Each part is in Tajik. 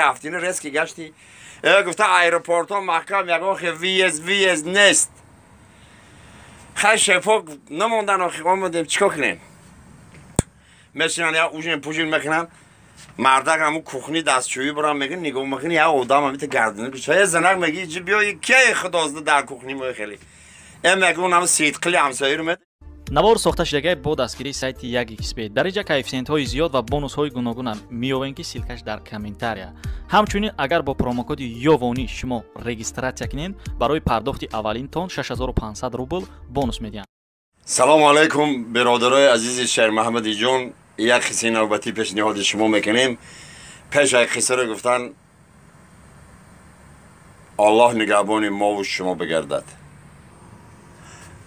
Ҳафтина резки гашти. Гуфта, аэропортҳо маҳкам, ягон хе въезд нест. Хай, шефо намондан, охи омадем, чӣ кор кунем? Мешинан, як ужин пужин мекунан. Мардак ҳаму кухни дастшӯӣ бурам, меги, нигоҳ мекунӣ, як одам ҳамита гардина кушо. Занак меги, ҷи биё, кие худозда дар кухни мо хеле меги, он ҳам сидқили ҳамсоиро мед. Навор сохта шудагай бо дастгирии сайти 1xb. Дар инҷа коэффисиентҳои зиёд ва бонусҳои гуногуна меёвем, ки ссылка ш дар комментария. Ҳамчунин, агар бо промокоди ёвонӣ шумо регистрация кунед, барои пардохти аввалинтон 6500 рубл бонус медиҳанд. Салому алайкум, бародарои азизи Шермаҳмадиҷон. Як қиссаи навбатӣ пешниҳоди шумо мекунем. Пеш як қиссаро гуфтан, Аллоҳ нигаҳбони мову шумо бигардад.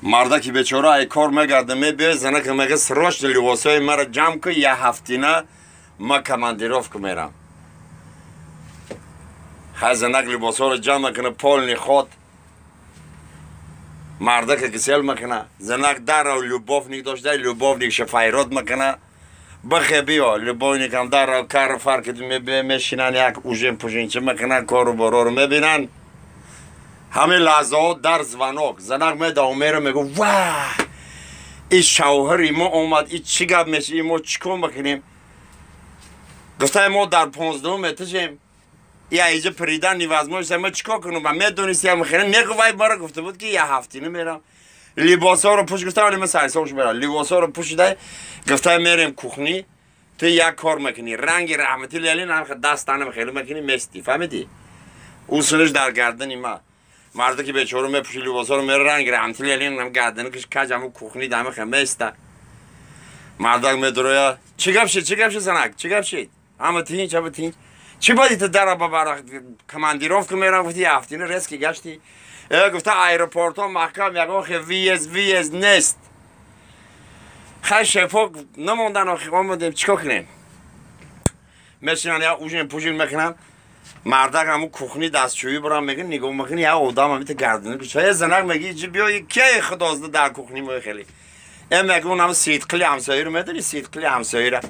Мардаки бечора ай кор мегарда, мебиёй, занака мега: «Срочно либосҳои маро ҷамъ кун, як ҳафтина ма командировка мерам». Хай, занак либосҳоро ҷамъ мекуна, полный ход мардака гисел мекуна. Занак дарав любовник дошта, любовник ша файрод мекуна: «Бихе, биё». Любовник ам дарав кару фар ки мешинан, як ужин пужинчи мекунан, кору бороро мебинан. Ҳамин лаҳзаҳо дар звонок. Занак медаву меро, мегӯ: «Ва, и шавҳари мо омад, и чӣ гап меша, и мо чӣ кор мекунем?» Гуфтаи, мо дар 15-ум этажем, я иҷа придан невозможно, ма чӣ кор кунам? Ма медонистиам хеле мегу, вай мара гуфта буд, ки я ҳафтина мерам. Либосҳоро пӯш, гуфта, вале ма сарсош мерам. Либосҳоро пӯшидай, гуфта, мерем кухни, ту як кор мекунӣ, ранги раҳмати Ленин дастанам хеле мекунӣ, мести, фаҳмидӣ? Усунаш дар гардани ма. Мардаки бечора мепӯши либосҳоро, мера, ранги раҳмати Ленин гарданакиш каҷ, ҳаму кухни дамихе места. Мардак медуроя: «Чӣ гап шид, чӣ гап шид, занак, чӣ гап шид? Ҳама тинч, ҳама тинч. Чӣ боди ту дара бабара командировка мерам гуфти, ҳафтина резки гашти?» Гуфта, аэропортҳо маҳкам, ягон хе въезд нест. Хай, шефо намондан, охи омадем, чӣ кор кунем? Мешинан, як ужин пужин мекунан. Мардак ҳаму кухни дастшӯӣ бурам, меги, нигоҳ мекунӣ, як одам ҳамита гардина кушо. Занак меги, ҷи биё, кие худозда дар кухни мо хеле меги, он ҳам сидқили ҳамсоиро медони, сидқили ҳамсоира,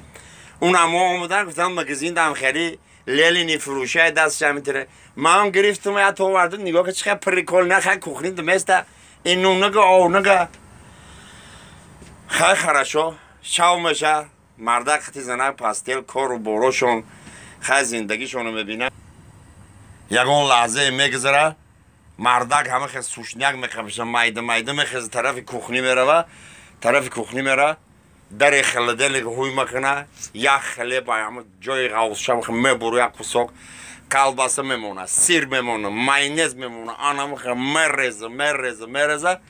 он ҳамо омадан, гуфтам, магазин дам хеле Ленини фурӯшаи дастш ҳамитара ман гирифтум, я то овардум, нигоҳ ка, чихе прикол нахай, кухни диместа, ин нунага овнага. Хай, хорошо, шав меша, мардак хати занак постель, кору борошон, хай, зиндагишонро мебинад. Ягон лаҳзае мегузара, мардак ҳама хел сушняк мехапиша, майда майда мехеза, тарафи кухни мерава. Тарафи кухни мера, дари холодильник ҳуй мекуна, як хлеба ҳама ҷои ғавзша мебуру, як кусок колбаса мемона, сыр мемона, майонез мемона, анамхе мереза, мереза, мереза.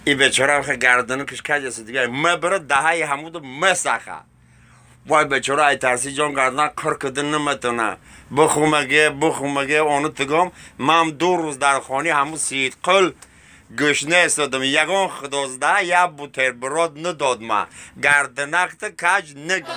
И бечора гарданукиш каҷаса дига мебара, даҳаи ҳамуду месаха. Вай бечора ай тарси ҷон гардан қир кида наметона. Бихумаге, бихумаге, ону тигом ман 2 рӯз дар хони ҳаму сидқул гӯшна истодам, ягон худозда як бутерброд надод, ма гарданакта каҷ нагӣ.